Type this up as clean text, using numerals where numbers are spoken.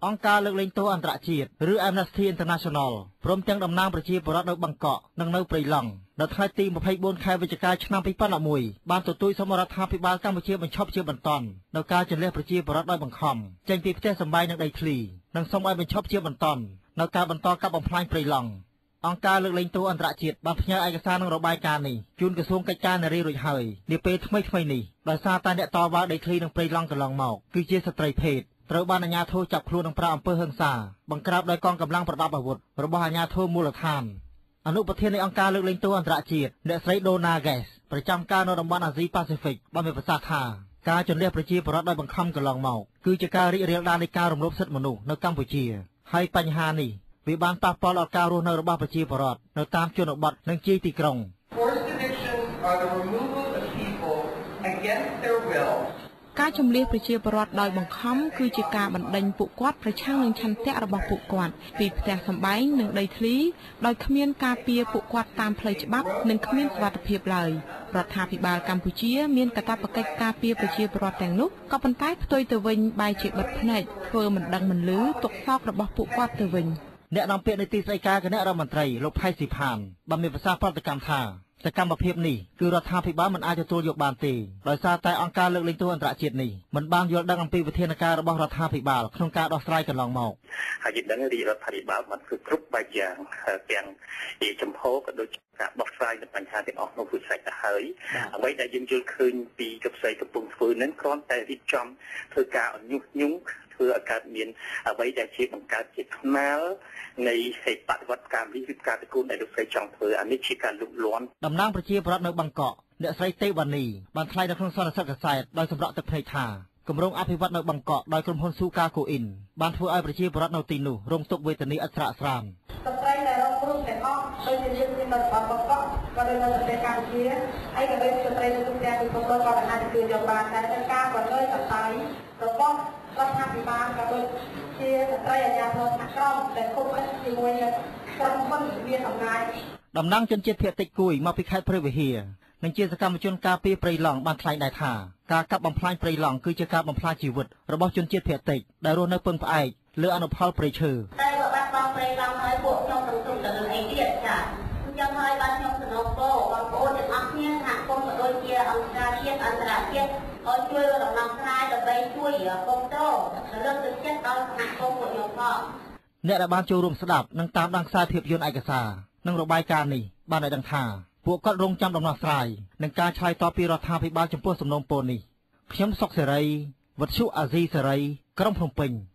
អង្គការលើកលែងទោសអន្តរជាតិឬ Amnesty International ព្រមទាំងតំណាងប្រជាពលរដ្ឋនៅបឹងកក់និងនៅព្រៃឡង់នៅថ្ងៃទី24ខែវិច្ឆិកាឆ្នាំ2011បានទទូចសូមរដ្ឋាភិបាលកម្ពុជាបញ្ឈប់ជាបន្ទាន់នៅការជម្លៀសប្រជាពលរដ្ឋដោយបង្ខំចេញពីផ្ទះសម្បែងនិងដីធ្លីនិងសូមឲ្យបញ្ឈប់ជាបន្ទាន់នៅការបន្តកាប់បំផ្លាញព្រៃឡង់អង្គការលើកលែងទោសអន្តរជាតិបានផ្ញើឯកសារនិងរបាយការណ៍នេះជូនក្រសួងកិច្ចការនារីរួចហើយនាពេលថ្មីៗនេះដោយសារតែអ្នកតវ៉ាដីធ្លីនិងព្រៃឡង់កន្លងមកគឺជាស្ត្រីភេទត្រូវបានអាជ្ញាធរចាប់ខ្លួននិងប្រើអំពើហិង្សាបង្ក្រាបដោយកងកម្លាំងប្រដាប់អាវុធរបស់អាជ្ញាធរមូលដ្ឋានអនុប្រធាននៃអង្គការលើកលែងទោសអន្តរជាតិអ្នកស្រី Donna Gass ប្រចាំការនៅតំបន់អាស៊ីប៉ាស៊ីហ្វិកបានមានប្រសាសន៍ថាការជម្លៀសប្រជាពលរដ្ឋដោយបង្ខំកន្លងមកគឺជាការរីករាលដាលនៃការរំលោភសិទ្ធិមនុស្សនៅកម្ពុជាហើយបញ្ហានេះវាបានប៉ះពាល់ដល់ការរស់នៅរបស់ប្រជាពលរដ្ឋនៅតាមជនបទនិងជាយទីក្រុង Forced evictions are the removal of people against their will. ការជម្លៀសប្រជាពលរដ្ឋដោយបង្ខំគឺជាការបណ្ដេញពួកគាត់ប្រឆាំងនឹងឆន្ទៈរបស់ពួកគាត់ពីផ្ទះសម្បែងនិងដីធ្លីដោយគ្មានការពារពួកគាត់តាមផ្លូវច្បាប់និងគ្មានសុវត្ថិភាពឡើយរដ្ឋាភិបាលកម្ពុជាមានកាតព្វកិច្ចការពារប្រជាពលរដ្ឋទាំងនោះក៏ប៉ុន្តែផ្ទុយទៅវិញបែរជាបិទភ្នែកធ្វើមិនដឹងមិនឮទុកសោករបស់ពួកគាត់ទៅវិញអ្នកនាំពាក្យនៃទីស្តីការគណៈរដ្ឋមន្ត្រីលោកផៃស៊ីផានបានមានប្រសាសន៍ប្រតិកម្មថាសកម្មភាពនេះគឺរដ្ឋាភិបាលមិនអាចទទួលយកបានទេដោយសារតែអង្គការលើកលែងទោសអន្តរជាតិនេះមិនបានយល់ដឹងអំពីវិធានការរបស់រដ្ឋាភិបាលក្នុងការដោះស្រាយកន្លងមកហើយយើងដឹងរាជរដ្ឋាភិបាលបានធ្វើគ្រប់បែបយ៉ាងទាំងចំហក៏ដូចការដោះស្រាយនៅបញ្ហាទាំងអស់នោះគឺស្រេចទៅហើយអ្វីដែលយើងយល់ឃើញពីកផ្សៃកំពុងធ្វើនឹងគ្រាន់តែរៀបចំធ្វើការអញុះញង់ធ្វើឲ្យកើតមានអ្វីដែលជាបង្កើតជាថ្នាលនៃសេចបដិវត្តការនេះឬការតកូនដែលលោកស្រីចង់ធ្វើអានេះជាការលុបលាន់តំណាងប្រជាពលរដ្ឋនៅបឹងកក់អ្នកស្រីទេវ៉ានីបានថ្លែងនៅក្នុងសន្និសីទកាសែតដោយសម្រក់ទឹកភ្នែកថាគម្រោងអភិវឌ្ឍនៅបឹងកក់ដោយក្រុមហ៊ុនស៊ូកាកូអ៊ីនបានធ្វើឲ្យប្រជាពលរដ្ឋនៅទីនោះរងទុក្ខវេទនាឥតស្រាកស្រានស្ត្រីដែលរងគ្រោះទាំងអស់ដូចជាយើងនៅបឹងកក់ក៏ដូចនៅប្រទេសកម្ពុជាហើយក៏ដូចស្ត្រីនៅទូទាំងពិភពលោកក៏អាចទទួលយកបានតែការប្រលើសតៃរបស់រដ្ឋាភិបាលក៏ដូចជាស្ត្រីអាជ្ញាធរថ្នាក់ក្រោមដែលគុំឥតជាមួយនឹងក្រុមហ៊ុនមានអំណាចតំណាងជនជាតិភាគតិចគួយមកពីខេត្តព្រះវិហារនិងជាសកម្មជនការពារព្រៃឡង់បានថ្លែងដែរថាការកាប់បំផ្លាញព្រៃឡង់គឺជាការបំផ្លាញជីវិតរបស់ជនជាតិភាគតិចដែលរស់នៅពឹងផ្អែកលើអនុផលព្រៃឈើតែបើបាត់បង់ព្រៃឡង់ហើយពួកខ្ញុំនឹងទុំទៅនឹងអីទៀតចាអញ្ចឹងហើយបានខ្ញុំសំណូមពរបងប្អូនទាំងអស់គ្នាសហគមន៍ក៏ដូចជាអង្គការជាតិអន្តរជាតិឲ្យជួយរកដំណោះស្រាយដើម្បីជួយគ្រប់គ្រងលើកទឹកចិត្តដល់សហគមន៍ពួកខ្ញុំផងអ្នកដែលបានចូលរួមស្ដាប់និងតាមដានខ្សែភាពយន្តឯកសារនិងរបាយការណ៍នេះបានឲ្យដឹងថាពួកគាត់រងចាំដំណោះស្រាយនិងការឆ្លើយតបពីរដ្ឋាភិបាលចំពោះសំណូមពរនេះខ្ញុំសុកសេរីវុទ្ធុអាស៊ីសេរីក្រុងភ្នំពេញ។